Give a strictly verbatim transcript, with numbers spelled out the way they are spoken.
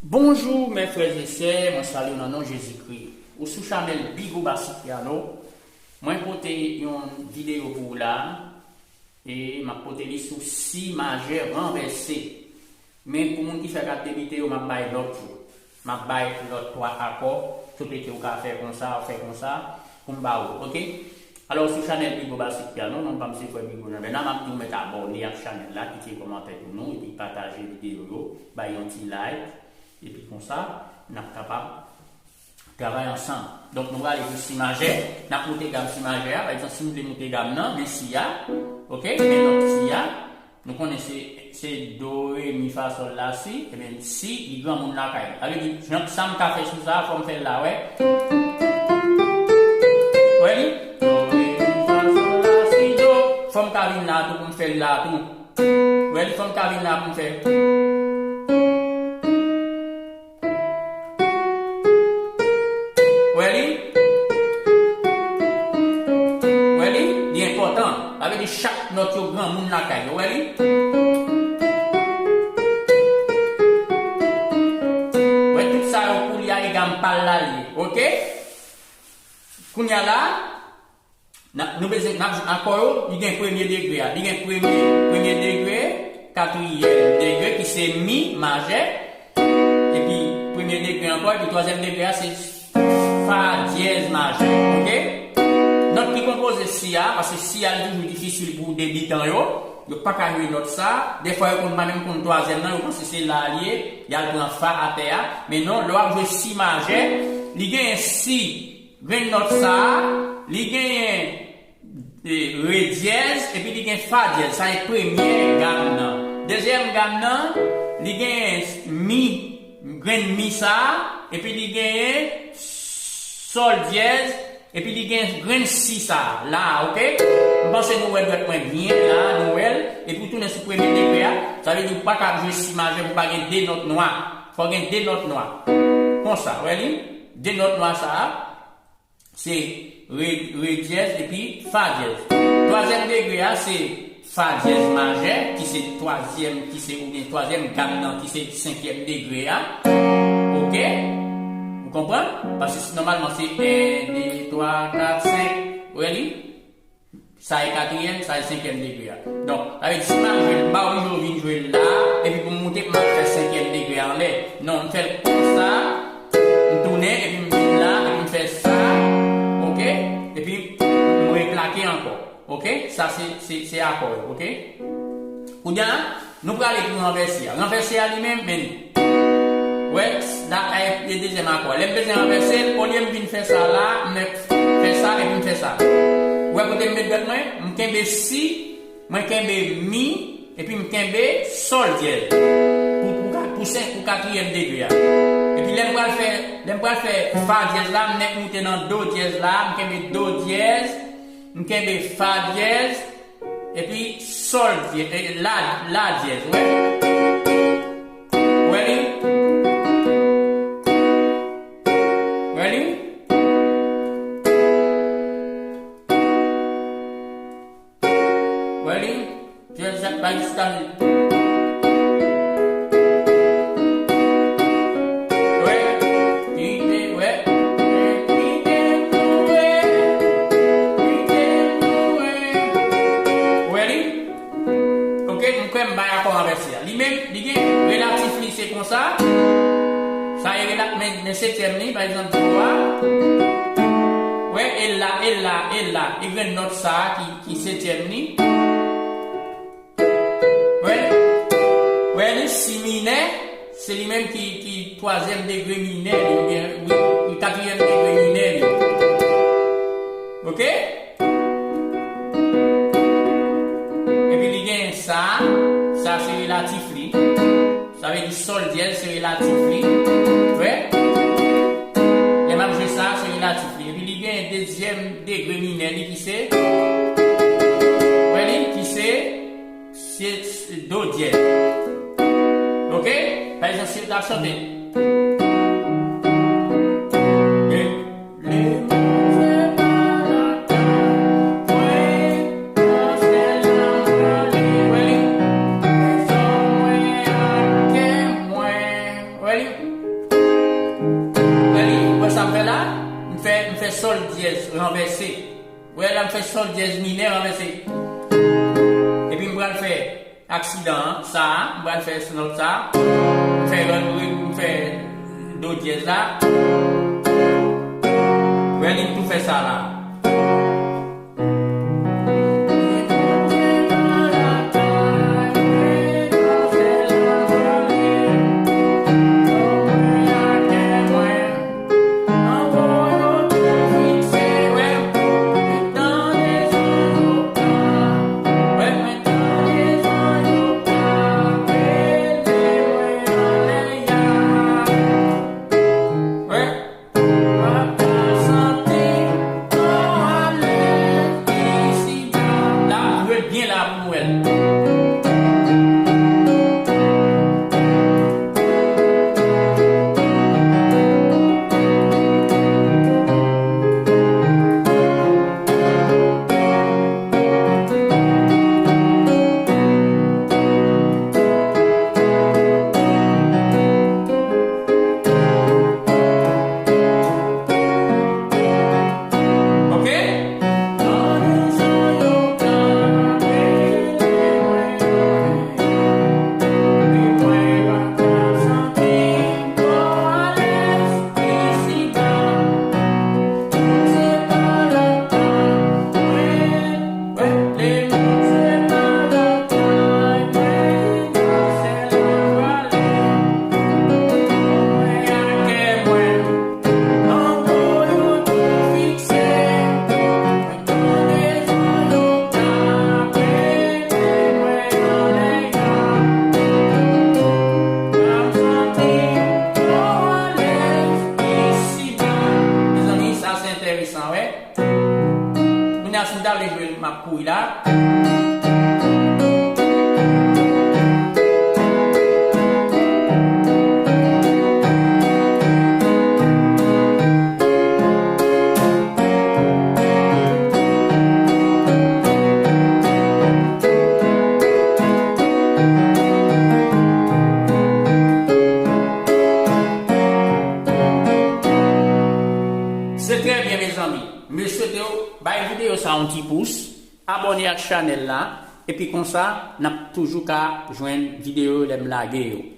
Bonjou, mes frères et sœurs, mwen salye w nan non Jezikri. Ou sou chanèl Bigo Basic Piano. Mwen pote yon videyo pou ou la, e m ap pote li sou si majè ranvèse. Men pou moun ki fèk ap debite yo, m ap bay lòt yo. M ap bay lòt twa akò, sou pete ou ka fè konsa, ou fè konsa, pou m ba ou, oke? Alò, sou chanèl Bigo Basic Piano, non pa m se frè Bigo Jean Bernard, m ap di w mèt abòne ak chanèl la, kite kòmantè pou nou, epi pataje videyo yo, bay yon ti like, epi konsa, n ap kapab travay ansanm. Donk, nou prale pou si majè, n ap moute gam si majè a, pa egzanp, si m vle moute gam nan, men si a, oke, men nòt si a, nou konnen se, se do, re, mi, fa, sòl, la, si, ebyen, si, li granmoun lakay li. Sa vle di, jan sa m ka fè sou sa, fò m fè l la, wè. Wè li? Do, re, mi, fa, sòl, la, si, do. Fò m ka vin la tou pou m fè l la tou. Wè li? Fò m ka vin la pou m fè. Wè li? Wè li? Li enpòtan. Sa vle di chak nòt yo granmoun lakay yo. Wè li? Wè tout sa yo pou li a e gam pa l la li ye. Oke? Kounye a la, N ap, nou bezwen, n ap jwe akò yo, li gen premye degre a. Li gen premye, premye degre, katriyèm degre, ki se mi majè. Epi premye degre ankò, epi twazyèm degre a, se fa dyèz majè, oke? Nòt ki konpoze si a, paske si a li toujou difisil pou debitan yo, yo pa ka jwe nòt sa. Dèfwa yo konn pa menm konn twazyèm nan, yo panse se la li ye, y al pran fa atè a. Men non, lè w ap jwe si majè, li genyen si, grenn nòt sa a, li genyen, e, re dyèz, epi li gen fa dyèz. Sa e premye gam nan. Dezyèm gam nan, li gen mi, grenn mi sa a, epi li genyen sòl dyèz, epi li gen grenn si sa a, la a, oke? M panse nou wè dwèt mwen byen la, nou wè l, epi w tounen sou premye degre a, sa vle di w pa ka jwe si majè pou pa gen de nòt nwa. Fò gen de nòt nwa. Konsa, wè li? De nòt nwa sa a, se re, re dyèz epi fa dyèz. Twazyèm degre a, se fa dyèz majè, ki se twazyèm, ki se, oubyen twazyèm gam nan, ki se senkyèm degre a. Oke? Ou konprann? Paske si nòmalman se en, de, twa, kat, senk. Wè li? Sa e katriyèm, sa e senkyèm degre a. Donk, sa vle di si m ap jwe l, m pa oblije w vin jwe l la, epi pou m moute, m ap fè senkyèm degre a anlè. Non, m fè l konsa, m tounen, epi m vin la, epi m fè sa, oke? Epi m replake ankò, oke? Sa se, se, se akò yo, oke? Kounye a, nou prale pou ranvèse a. Ranvèse a li menm, men li. Wè, la, e, e dezyèm akò. Lè m bezwen ranvèse l, olye m vin fè sa la, m fè sa epi m fè sa. Ou wè kote m met dwèt mwen? M kenbe si, mwen kenbe mi, epi m kenbe sòl dyèz. Pou, pou, ka- pou senk, pou katriyèm degre a. Epi lè m pral fè, lè m pral fè fa dyèz la, m nèk moute nan do dyèz la, m kenbe do dyèz, m kenbe fa dyèz, epi sòl dyèz, e, la, la dyèz, wè. Wè li? Wè li? Wè li? Jèn Zak pa jis tande. Wè, kite, wè, kite nou wè, kite nou wè. Wè li? Oke, m kwè m bay akò ranvèse a. Li menm, li gen relatif li se konsa. Sa e rela-, men, men setyèm li, pa egzanp, do a. Wè, e la, e la, e la. E grenn nòt sa a ki, ki setyèm li. Wè, wè li, si minè, se li menm ki, ki twazyèm degre minè li, oubyen, wi, wi, katriyèm degre minè li. Oke? Epi li gen sa, sa se relatif li. Sa vle di sòl dyèz se relatif li. Wè? Lè m ap jwe sa, se relatif li. Epi li gen dezyèm degre minè li ki se, wè li, ki se, se, se do dyèz. Oke? Pa egzanp, si l t ap chante. Wè li? Wè li? Wè sa m fè la? M fè, m fè sòl dyèz ranvèse. Wè la m fè sòl dyèz minè ranvèse. Epi m pral fè aksidan an, sa a, m pral fè sòl sa a. M fè, m fè do dyèz la. Wè li m tou fè sa la. L ap jwe l byen la pou nou wè l. Ok? Mezanmi, sa se enteresan, wè. Kounye a, si m ta vle jwe l, m ap kouri la. Se trè byen, mezanmi. M swete w bay videyo sa a yon ti pous, abòne ak chanèl la, epi konsa, n ap toujou ka jwenn videyo lè m lage yo.